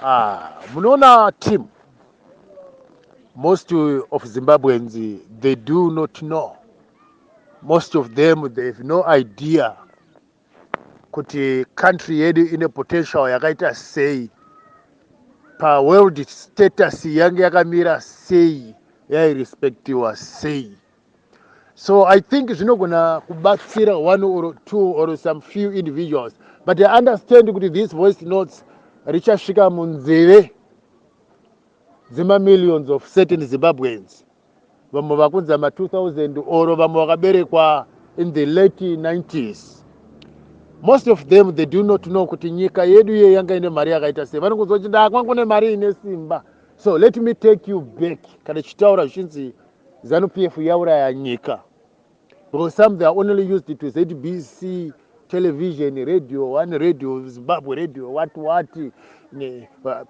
Ah, munoona team, most of Zimbabweans, they do not know, most of them, they have no idea kuti country yedu ine potential yakaita sei, paworld status yange yakamira sei, yairespectiwa sei. So I think zvinogona kubatsira one or two or some few individuals, but I understand kuti this voice notes richasvika munzeve dzemamillions of certain Zimbabweans, vamwe vakunza ma2000 or vamwe vakaberekwa in the late 90s. Most of them, they do not know kuti nyika yedu iye yanga ine mari yakaita sei. Vanongonzwa kuti ndakwangu nemari ine simba. So let me take you back. Kana ichitaura zvichinzi ZANU PF yauraya nyika, because some, they are only used to ZBC television, Radio One, Radio Zimbabwe, radio what what.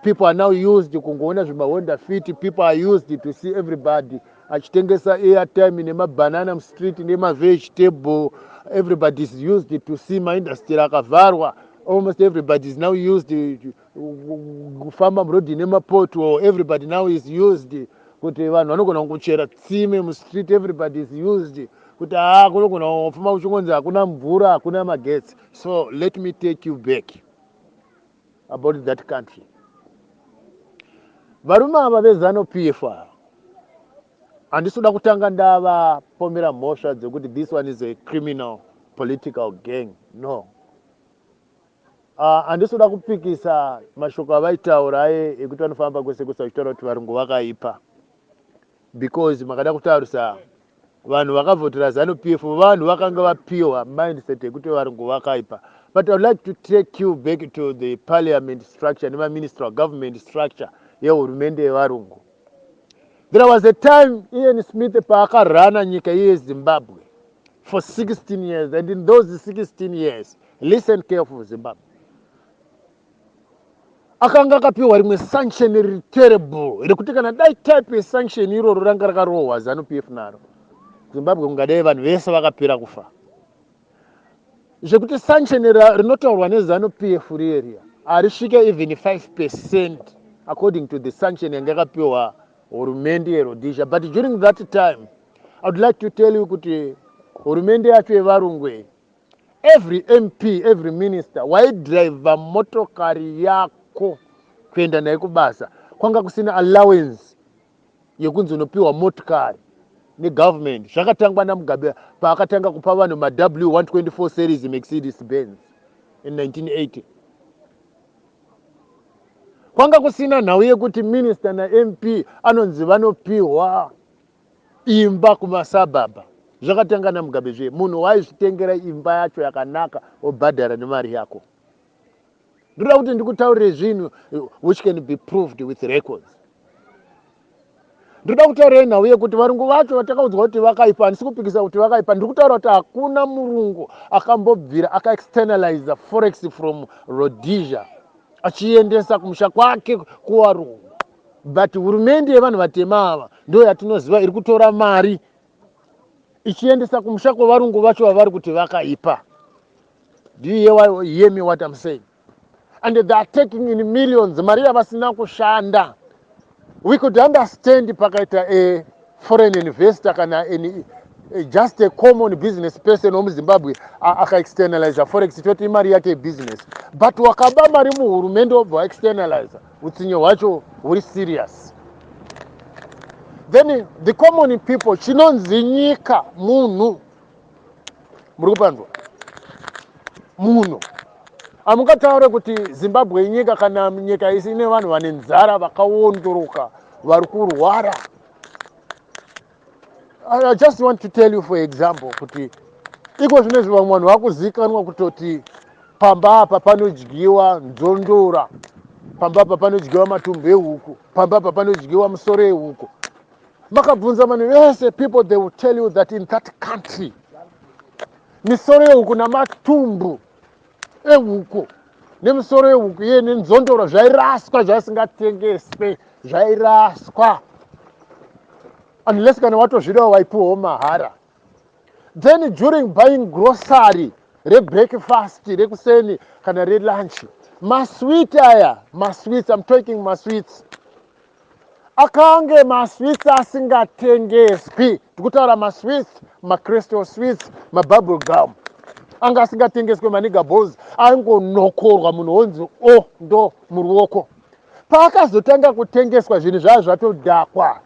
People are now used kungoona zvimaHonda Fit. People are used to see everybody achitengesa airtime nemabhanana mustreet nemavegetable. Everybody is used to see maindustry akavharwa. Almost everybody is now used kufamba murodhi nemapoto. Everybody now is used kuti vanhu vanogona kungochera tsime mustreet. Everybody is used kuti haa, kunogona kufamba kuchingonzi hakuna mvura, hakuna magetsi. So let me take you back about that country. Varume ava veZANU PF ava, handisi kuda kutanga ndavapomera mhosva dzekuti this one is a criminal political gang, no. Handisi kuda kupikisa mashoko avaitaura aye ekuti vanofamba kwese kwese vachitaura kuti varungu vakaipa, because makada kutarisa vanhu vakavhotera ZANU PF, vanhu vakanga vapiwa mindset yekuti varungu vakaipa. But I would like to take you back to the parliament structure nemaministral government structure yehurumende yevarungu. There was a time Ian Smith paakarana nyika yeZimbabwe for 16 years, and in those 16 years, listen careful, Zimbabwe, akanga akapiwa rimwe sanction riri terrible rekuti kana dai type yesanction iroro ranga rakarohwa ZANU PF naro, Zimbabwe kungadai vanhu vese vakapera kufa. Zvekuti sanction rinotaurwa neZANU PF rieriya harisvike even 5% according to the sanction yanga yakapiwa hurumende yeRhodesia. But during that time, I would like to tell you kuti hurumende yacho yevarungu, every MP, every minister waidhiraivha motokari yako kuenda naye kubasa. Kwanga kusina allowance yekunzi unopiwa motokari negovernment. Zvakatangwa naMugabe paakatanga kupa vanhu maW124 series Mercedes Benz in 1980. Kwanga kusina nhau yekuti minister naMP anonzi vanopiwa imba kumasabhabha. Zvakatanga naMugabe zve. Munhu waizvitengera imba yacho yakanaka, wobhadhara nemari yako. Ndoda kuti ndikutaurire zvinhu which can be proved with records. Ndoda kutaurirai nhau yekuti varungu vacho vatakaudzwa kuti vakaipa, handisi kupikisa kuti vakaipa. Ndiri kutaura kuti hakuna murungu akambobvira akaexternaliza forex from Rhodesia achiendesa kumusha kwake kuvarungu. But hurumende yevanhu vatema ava ndo yatinoziva iri kutora mari ichiendesa kumusha kwevarungu vacho vavari kuti vakaipa. Do you hear me, what I'm saying? And they are taking in millions, mari yavasina kushanda. We could understand pakaita a foreign investor kana just a common business person wemuZimbabwe akaexternaliza forex, toti imari yake yebusiness. But wakaba mari muhurumende wobva waexternaliza, utsinye hwacho huri serious. Then the common people, chinonzi nyika munhu. Muri kupanzwa? Munhu. Hamungataure kuti Zimbabwe inyika kana nyika isi ine vanhu vane nzara, vakaondoroka, vari kurwara. I just want to tell you, for example, kuti iko zvinezvi vamwe vanhu vakuzivikanwa kutoti pamba apa panodyiwa nzondora, pamba apa panodyiwa matumbu ehuku, pamba apa panodyiwa musoro ehuku. Makabvunza vanhu vese, people, they will tell you that in that country misoro yehuku namatumbu ehuku nemisoro yehuku iye nenzondoro zvairaswa, zvaisingatengeswe, zvairaswa, unless kana watozvidawo waipiwawo mahara. Then during buying grocery rebreakfast, rekuseni kana relunch, Masweet aya, masweets, I'm talking masweets, akange masweets asingatengeswi. Ndikutaura masweets, macrystal sweets, mabubble gum anga asingatengeswe, maniga balls aingonokorwa, munhu wonzi o oh, ndo muruoko. Paakazotanga kutengeswa, zvinhu zvava zvatodhakwa.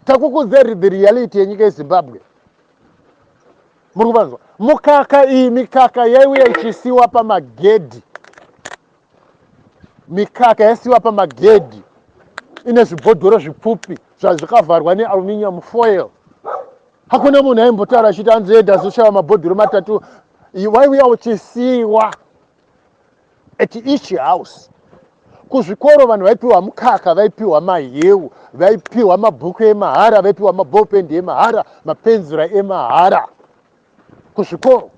Takukudzai the reality yenyika yeZimbabwe. Muri kuvanzwa? Mukaka iyi, mikaka yaiuya ichisiwa pamagedhi, mikaka yaisiwa pamagedhi ine zvibhodhoro zvipfupi zvazvikavharwa nealuminium foil. Hakuna munhu aimbotaura achiti anzi ndazoshava mabhodhoro matatu. Waiuya uchisiwa at each house. Kuzvikoro vanhu vaipiwa mukaka, vaipiwa maheu, vaipiwa mabhuku emahara, vaipiwa maballpen emahara, mapenzura emahara kuzvikoro.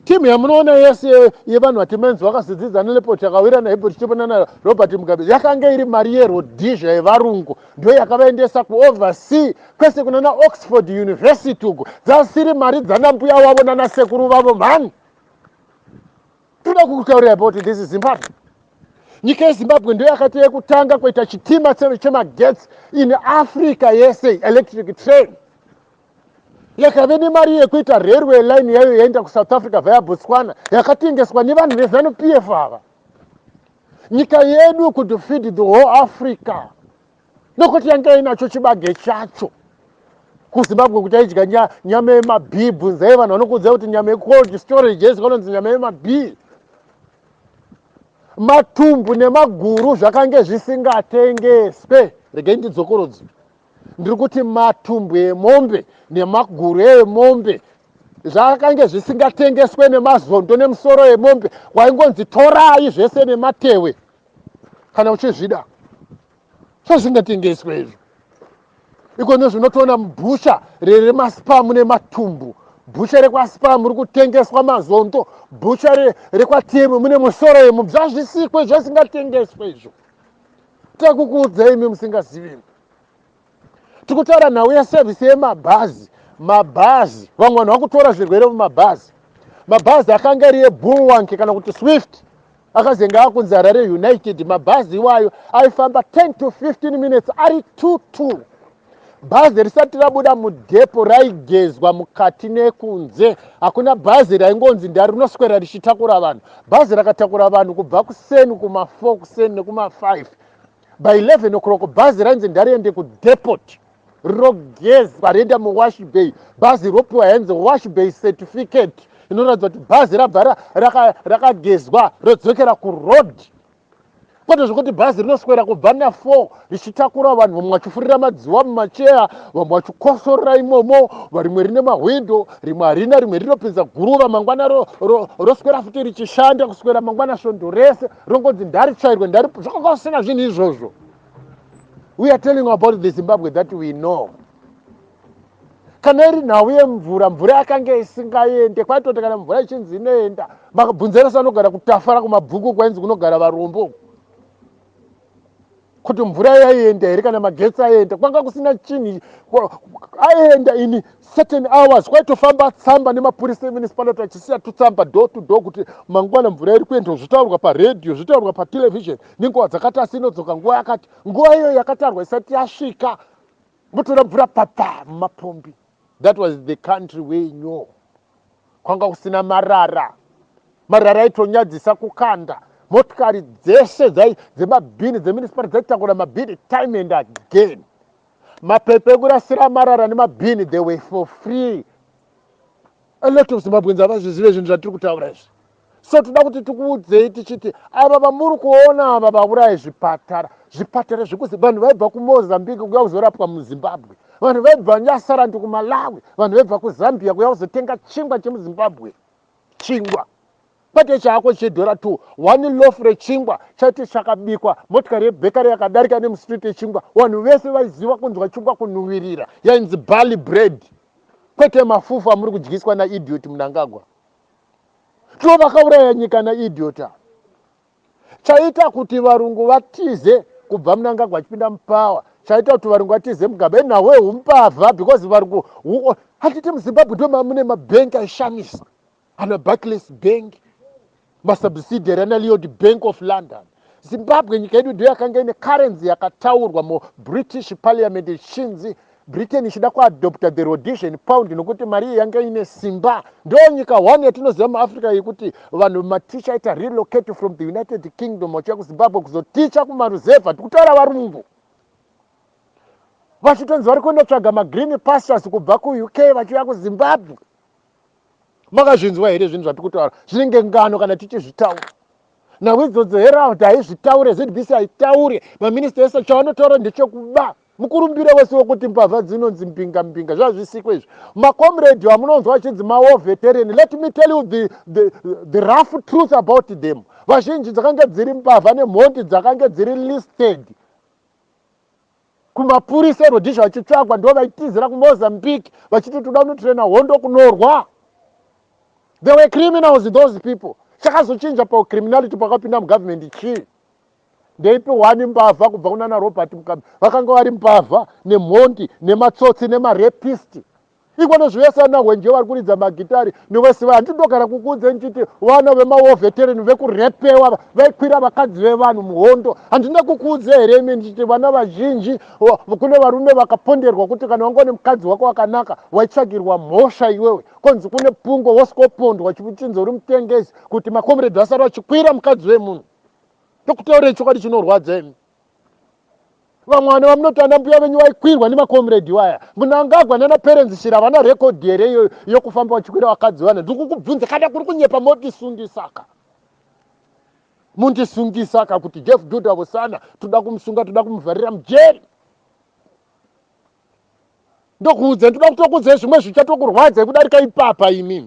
Timu yamunoona yese yevanhu vatimenzi vakazodzidza nelepo Takawira naHebert Chipona naRobert Mugabe yakanga iri mari yeRhodesia yevarungu, ndo yakavaendesa kuoversea kwese kunana Oxford University uku. Dzasiri mari dzanambuya wavo nanasekuru vavo mhani. Toda kukutaurira about this is Zimbabwe. Nyika yeZimbabwe ndo yakati yekutanga kuita chitima chemagetsi in Africa yese, electric train. Yakave nemari yekuita railway line yayo yaenda kuSouth Africa via Botswana, yakatengeswa nevanhu veZANU PF ava. Nyika yedu could feed the whole Africa nokuti yanga inacho chibage chacho. KuZimbabwe kuti aidya nyama yemabhii, bvunzai vanhu vanokuudzai kuti nyama yecold storage yezi vanonzi nyama yemabhii. Matumbu nemaguru zvakange zvisingatengeswe. Regai ndidzokorodzi, ndiri kuti matumbu emombe nemaguru emombe zvakange zvisingatengeswe, nemazondo nemusoro emombe. Waingonzi torai zvese nematewe kana uchizvida. Zvazingatengeswe izvo. Ikono zvinotoona mubhucha remaSpar mune matumbu, bhucha rekwaSpar muri kutengeswa mazondo, bhucha rekwaTM mune musoro yemombe. Zvazvisikwe, zvasingatengeswe izvo. Takukuudzai imi musingazivi. Tikutaura nhau yeservice yemabhazi. Mabhazi, vamwe vanhu vakutora zvirwere mumabhazi. Mabhazi akanga ari eBulwank kana kuti Swift, akazenge akunzi Harare United. Mabhazi iwayo aifamba 10 to 15 minutes ari 22. Bhazi risati rabuda mudepot raigezwa mukati nekunze. Hakuna bhazi raingonzi ndarinoswera richitakura vanhu. Bhazi rakatakura vanhu kubva kuseni kuma4 kuseni nekuma5, by 11 o'clock bhazi rainzi ndariende kudepot, rogezwa, rienda muwash bay. Bhazi ropiwa yanzi wash bay certificate inoratidza kuti bhazi rabva rakagezwa, rodzokera kuroad, kwete zvokuti bhazi rinoswera kubva na4 richitakura vanhu, vamwe vachifurira madziwa mumacheya, vamwe vachikosorera imomo. Rimwe rine mahwindo, rimwe harina, rimwe rinopinza guruva. Mangwana roswera futi richishanda kuswera mangwana, svondo rese rongonzi ndaritsvairwe ndari. Zvakanga kusina zvinhu izvozvo. We are telling about the Zimbabwe that we know. Kana iri nhau yemvura, mvura yakanga isingaende. Kwaitoti kana mvura ichinzi inoenda, makabvunzeresa anogara kuTafara kumabhuku kwainzi kunogara varombo kuti mvura yaienda here kana magetsi aienda. Kwanga kusina chinhu. Aienda in certain hours. Kwaitofamba tsamba nemapurisa emunicipality achisiya tutsamba door to door kuti mangwana mvura iri kuenda, zvitaurwa paredhiyo, zvitaurwa patelevision nenguva dzakati, asi inodzoka nguva yakati. Nguva iyoyo yakatarwa isati yasvika, motora mvura papa mumapombi. That was the country we knew. Kwanga kusina marara. Marara aitonyadzisa kukanda. Motikari dzese dzemabhini dzemunicipality dzaitakura mabhini time and again. Mapepa ekurasira marara nemabhini, they were for free. A lot of Zimbabweans havazvizive zvinhu zvatiri kutaura izvi. So toda kuti tikuudzei tichiti ava vamuri kuona ava vauraya zvipatara, zvipatara zvekuzi vanhu vaibva kuMozambique kuya kuzorapwa muZimbabwe, vanhu vaibva Nyasaland kuMalawi, vanhu vaibva kuZambia kuya kuzotenga chingwa chemuZimbabwe. Chingwa kwete chako chedhora 2. One loaf rechingwa chaiti chakabikwa, motikari yebakery yakadarika nemustreet yechingwa, vanhu vese vaiziva kunzwa chingwa kunhuwirira. Yainzi barley bread, kwete mafufu amuri kudyiswa naidiot Mnangagwa. Tino vakauraya nyika naidiot. Chaita kuti varungu vatize kubva Mnangagwa achipinda mupower, chaita kuti varungu vatize Mugabe inhau yehumbavha, because varungu, handiti muZimbabwe ndo mamune mabhengi aishamisa, ana Barclays Bank. Masubsidiary ana Lloyd Bank of London. Zimbabwe, nyika yedu, ndiyo yakanga ine currency yakataurwa muBritish Parliament, ichinzi Britain ichida kuadopta the Rhodesian pound nokuti mari iyi yanga ine simba. Ndo nyika one yatinoziva muAfrica yekuti vanhu, maticha, aita relocate from the United Kingdom vachiuya kuZimbabwe kuzoticha kumaruzevha. Tikutaura varungu vachitonzi vari kundotsvaga magreen pastures kubva kuUK vachiuya kuZimbabwe. Makazvinzwa here zvinhu zvatiri kutaura? Zvinenge ngano kana tichizvitaura. Nhau idzodzo Herald haizvitaure, ZBC haitaure, maminista ese chavanotaura ndechekuba. Mukurumbiro wese wekuti mbavha dzinonzi mbinga mbinga, zvazvisikwe izvi. Makomredi amunonzwa vachinzi mawar veteran, let me tell you the rough truth about them. Vazhinji dzakanga dziri mbavha nemhondi dzakange dziri listed kumapurisa eRhodesia vachitsvagwa, ndo vaitizira kuMozambique vachiti toda kunotirena hondo kunorwa. They were criminals, those people. Chakazochinja pacriminality pakapinda mugovernment chii? Ndeipi one mbavha kubva kunana Robert Mugabe? Vakanga vari mbavha nemhondi nematsotsi nemarapist. Ikono zvese ana Hwenje vari kuridza magitari newese vai. Handindogara kukuudze ndichiti vana vemawar veteran vekurepewa vaikwira vakadzi vevanhu muhondo. Handina kukuudze here imi ndichiti vana vazhinji, kune varume vakaponderwa kuti kana wanga une mukadzi wako wakanaka, waitsvagirwa mhosva iwewe, konzi kune pungo, wosvikopondwa chichinzi uri mutengesi, kuti makomredi asara vachikwira mukadzi wemunhu? Tokutaurei chokwadi chinorwadza imi. Vamwe vana vamunoti ana mbuya venyu vaikwirwa nemakomredi waya. Munangagwa nana Perrance Shiri havana rekodhi here iyo yokufamba vachikwira vakadzi vana? Ndiri kukubvunza. Kana kuri kunyepa, motisungisaka, mundisungisaka kuti Jeff Judah Vosana toda kumusunga, toda kumuvharira mujeri. Ndokuudza, ndoda kutokuudzai zvimwe zvichatokurwadzai kudarika ipapa imimi.